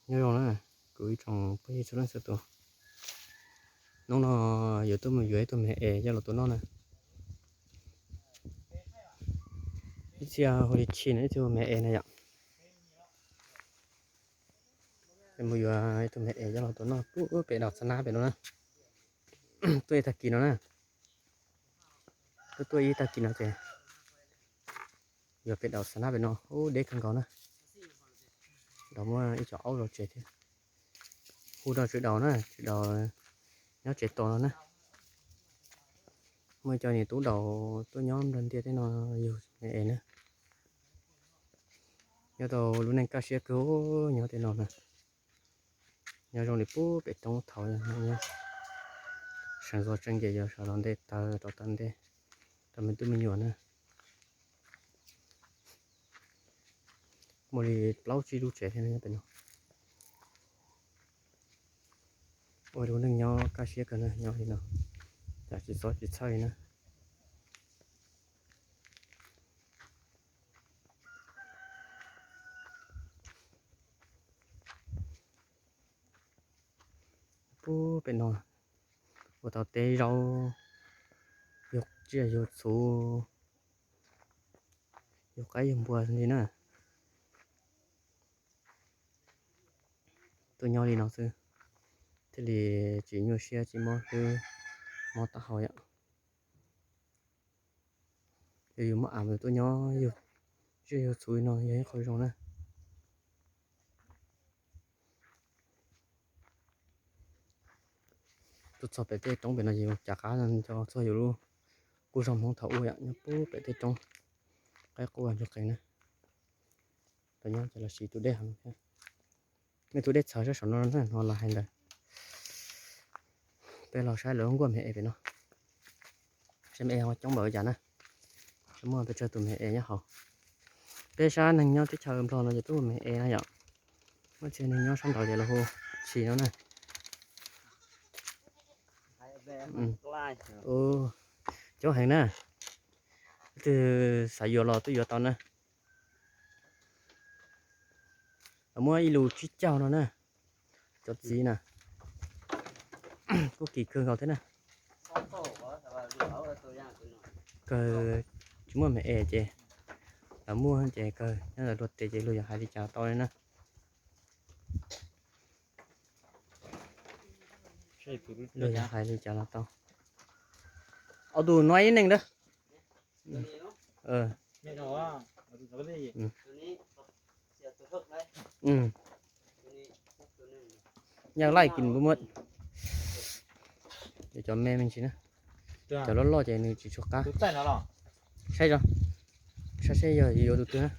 Nyob zoo na, kuv ib tsoom phooj ywg txhua leej txhua tus, hnub no yuav tuaj mus yuav ib tug me es coj los tua noj na. Ib txhia hu li Chim na, ib txhia hu me es na yom. Mus yuav ib tug me es coj los tua noj pem daus xab nab pem no na. Tuaj ib tag kis no na, tuaj tuaj ib tag kis no ces yuav pem daus xab nab pem no, ub deb kawg nkaus na. Daus muab ib co aub los tsev thiab. Hu rau tswv daus na, tswv daus nyob tsev tos no na. Muaj ib co niam tub daus tuaj nyob nplog ntiaj teb no yug me es na. Nyob tau lub neej kaj siab kawg nyob tej no na. Nyob zoo li pub pem roob thaum sawv ntxov tsees ces yog sawv los ntej taw rau taw ntej rau me tub me nyuam na. Muaj li plaub tsib lub tsev thiab nyob pem no. Ua lub neej nyob kaj siab kawg na, nyob li no cas tsis txhob tsis txhawj li na. Pub pem no ua tau teb zaub, yug tsiaj yug txhuv, yug qaib yug npua li na. Tuaj nyob li no xwb thiaj li tsis nyuaj siab tsis mob hlwb mob taub hau yom. Yog yus muaj av mas tuaj nyob yug tsiaj yug txhuv li no yog ib qho zoo na. Tuaj txog pem tej roob pem no ces cav qab nco txog yus lub qub zog Hmoob thaum ub yom, nyob pub pem tej roob qaib quaj ntsuag qees na. Los nyob ces los siv tus dej hauv no thiab. Nej tus dej txhawv sab saum no na, no los hais ntawd. Peb los saib lawv nkuaj me es pem no, saib me es ho coob npaum li cas na. Saib muaj pes tsawg tus me es nyob hauv. Peb sab neeg nyob teb chaws Nplog no ces twb muaj me es na yom. Muaj txhia neeg nyob sab nraud ces lawv hu Chim no na. Coob heev na. Leej twg xav yuav los twb yuav tau na. Lawv muab ib lus tsib caug no na, cov txiv na, kuj kim kawg nkaus thiab na. Kawg tsis muaj me es ces lawv muaj ces kawg nyob ntawm luag tes ces luag yuav hais li cas los tau li na. Luag yuav hais li cas los tau. Ob tug no ib neeg ntawd. Yog laij kis npua muab cov me me ntsis na, cov loj loj ces nws tsis tshua qab. Saib, saib seb yog yuav tus twg na.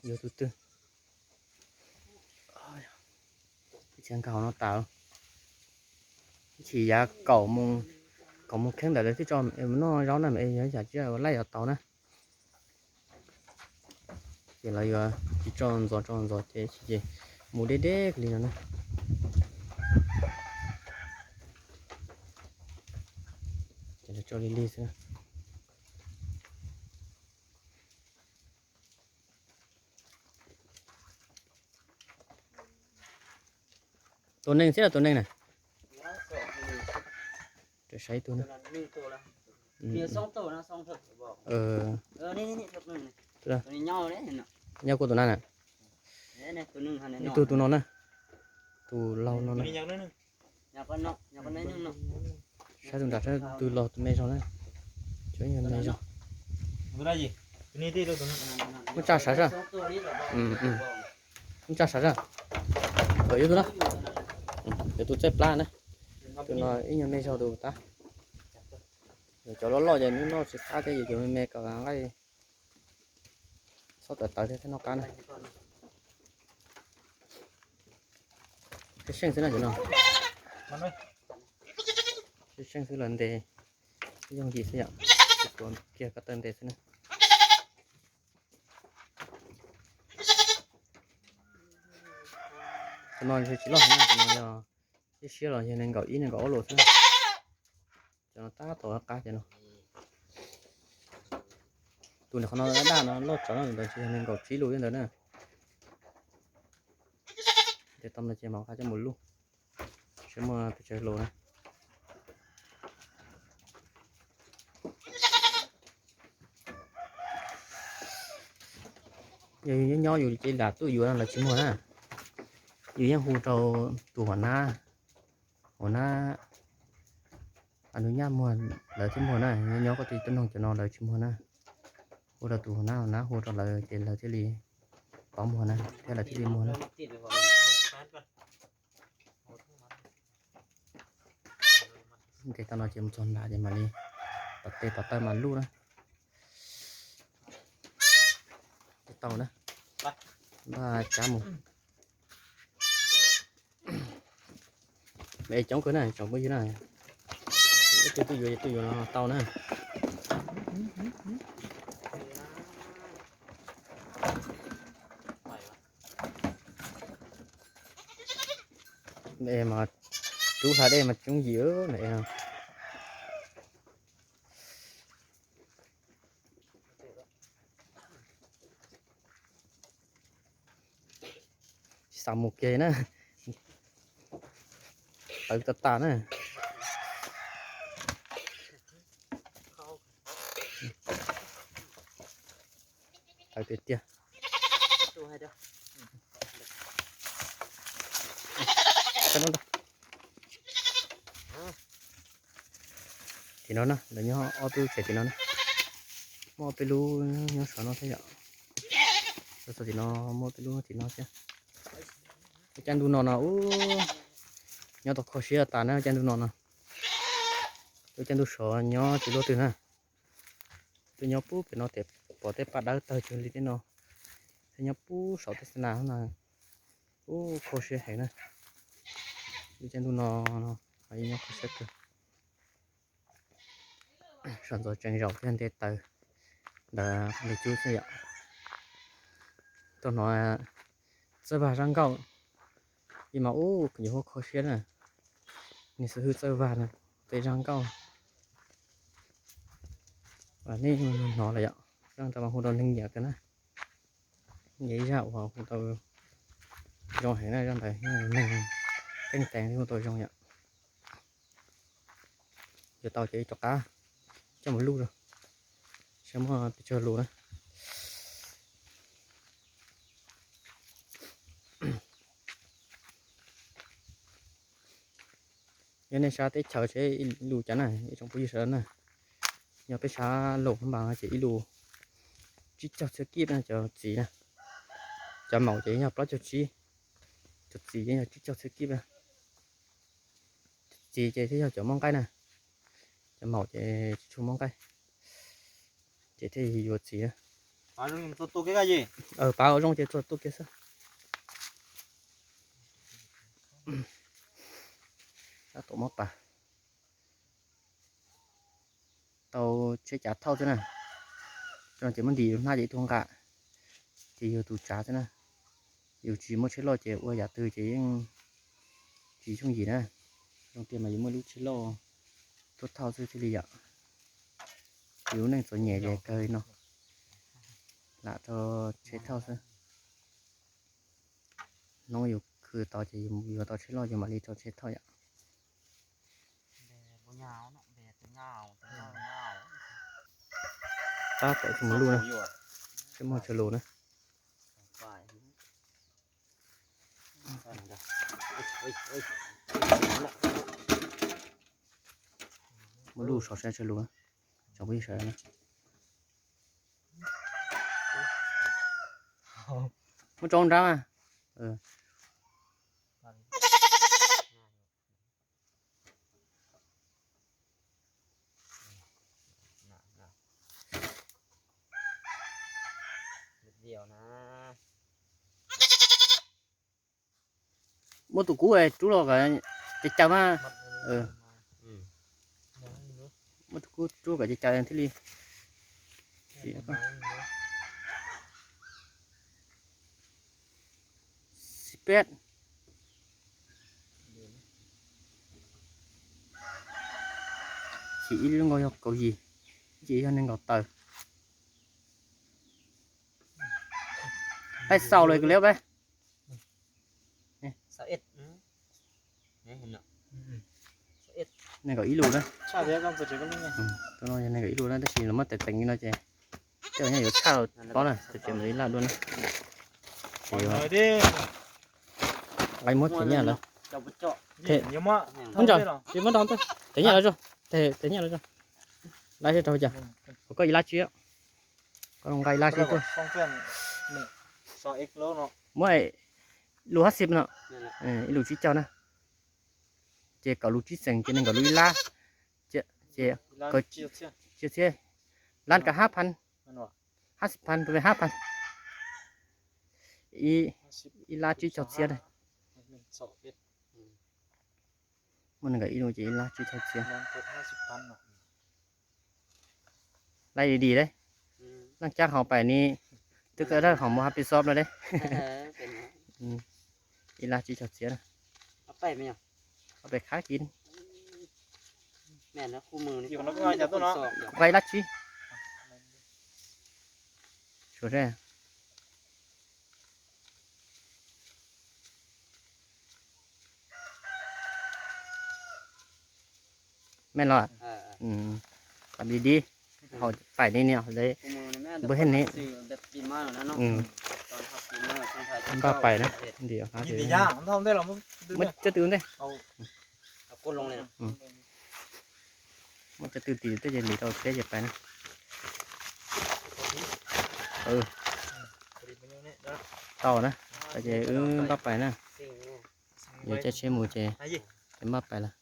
Yuav tus twg. Ib txhia nkag hauv no tas. Ib chim yav kaum moos, kaum moos kheeb ntawd lawv thiaj tso noj zaub na, yog yam tsis ua laij yuav tau na. Ces lawv yuav tsis tso ntxov tso ntxov ces ib chim ces mus deb deb li no na. Ces lawv tso li li xwb. Tus neeg xwb los tus neeg na. Saib tus na. Nyob kuv tus na na. Ib tug tus no na. Tus laug no na. Saib tus nram saib tus laug tus me zog na. Cov me zog. Muab tsa sav sab. Muab tsa sav sab. Yuav tus na. Yuav tus txaij plab na. Tus no ib nyuag me zog tus tab. Cov loj loj ces nws noj tsis qab thiab, yus cov me me kom nqaij txhob tawv tawv thiab thiaj noj qab na. Seej seej xwb na cov no. Seej seej xwb los ntes yooj yim xwb yom. Tuav kiag ko taw ntes xwb na. Cov no tsis loj heev na, cov no yog ib siab los yog nees nkaum ib nees nkaum ob lus xwb. Tab tom qab ces no. Tus ntawm qhov no daj daj no loj tsawv no ntawd tsis yog nees nkaum tsib lus li ntawd na. Ces tau no ces mam qab coj mus luj, seb muaj pes tsawg lus na. Yog yus nyob nyob yus ces lam tuaj yuav no lawv tsis muag na. Yus yeej hu rau tus huam nab, huam nab a nws nyaj muag lawv thiaj muag na. Nyob nyob koj tus tub noog cov no lawv tsis muag na. Hu rau tus huam nab, huam nab hu rau lawv ces lawv thiaj li paub muag na, thiab lawv thiaj li muag na. Ntes tau no ces mus txog nram ces mam li pov tes pov taw mas luj na. Tau na, npaj cab mus. Coob kawg na tsoom phooj ywg na. Ib tug twb yuav, ib tug yuav no tau na. Mas rub hla dej mas coob yim na. Tsis xav mus kiag na, tawv tas tas na. Tawv tiag tiag. Tim no na, lawv nyob ob tug tsev tim no na. Muaj ob peb lub nyob saum no thiab yom. Txog tim no muaj ob peb lub tim no thiab. Ua caij ntuj no no ub, nyob tau kho siab tas na ua caij ntuj no no. Ua caij ntuj sov nyob tsis luaj twg na. Twb nyob pub pem no tes pom tej paj dawb tawg cuag li tej no, thiab nyob pub saum tej xab nas na, ub kho siab heev na. Ua caij ntuj no no, nyob kho siab kawg. Sawv ntxov tsees zaum thiab nte taws ntawd li cub xwb yom. Tuaj hnov txawj vag zaj nkauj, ib mas ub kuv yuav hu kho siab na. Niag xib hwb txawj vag no, tej zaj nkauj. Nej hnov lawm yom, zaj ntawd mas hu rau neeg nyiam kawg na. Nyiam ib zaj uas hu tau zoo heev na, zaj ntawd neeg keej teev hu tau zoo yom. Yuav tau ces rov qab coj mus luj, saib muaj pes tsawg lus na. Yog nej saib teb chaws seb ib lus cas na, ib tsoom phooj ywg sawv daws na. Yog peb sab Luam Phab Npas ces ib lus tsib caug txhiab kib na cov txiv na. Cov maum ces yog plaub caug tsib, cov txiv ces yog tsib caug txhiab kib na. Txiv ces thiaj yog cov muaj nqaij na, cov maum ces tsis tshua muaj nqaij, ces thiaj yuav txiv na. Pav ua zoo ces txuag tuaj kiag xwb. Tab tom muab pas tau tsheb cav thauj xwb na. Cov no ces muab ntim hnab ces ib tug nqa, ces yog tus tsav xwb na. Yus tsis muaj tsheb loj ces ua yam twg ces yeej tsis yooj yim na. Zoo tiag mas yus muaj lub tsheb loj tuaj thauj xwb thiaj li yom. Yus lub neej txom nyem ces kawg li no, lam rau tsheb thauj xwb. Hnub yus khwv tau ces yus yuav tau tsheb loj yus mam li rau tsheb thauj yom. Tab tom mus luj na, seb muaj tsawg lus na. Muaj luj sov seb tsawg lus na, tsoom phooj ywg sawv daws na. Muab tso nrab mas. Muab tus kub rub los kom caws caws mas. Muab tus kub rub kom caws caws thiaj li. Xib peb. Ces ib lub nkaus yog kaum yim, ces yog nees nkaum tawm. Peb xaus lawm kwv liab peb. Nees nkaum ib lus na. Tus no yog nees nkaum ib lus na, tab sis lawv muab tev teev li no ces tej zaum nyaj yuav tshaj pob na, ces mam li laj dua na. Ces nqa muab tev nyaj lawm. Ub ntsaws, tsis muab rau ntej, tev nyaj lawm tso, tev nyaj lawm tso. Laj sib rau cas, koj ib lab tsib, koj nqa ib lab tsib tuaj. Muab lus hab xib no, ib lus tsib caug na. Ces kaum lus tsib xees ces nees nkaum lus ib lab, ces tsiav txhiab, lab kaum hab phav, hab xib phav, hab phav, ib lab tsib caug txhiab na. Muaj nees nkaum ib lus ces ib lab tsib caug txhiab. Laj di di lawm, leej cab hauv pais ni, twb kawg dawb hauv mus hab pis xob no lawm. Ib lab tsib caug txhiab na. Pais khab kiv, kuv nqa ib lab tsib. Suav seb. Mej los, pais di di, hauv pais ni ni, npawg Hej ni. Npaj pais na, muab cov tw ntej, muab cov tw tim tej ces lim rau teb ces pais na. Tau na, ces wb npaj pais na. Yuav caij tsheb mus ces npaj pais lawm.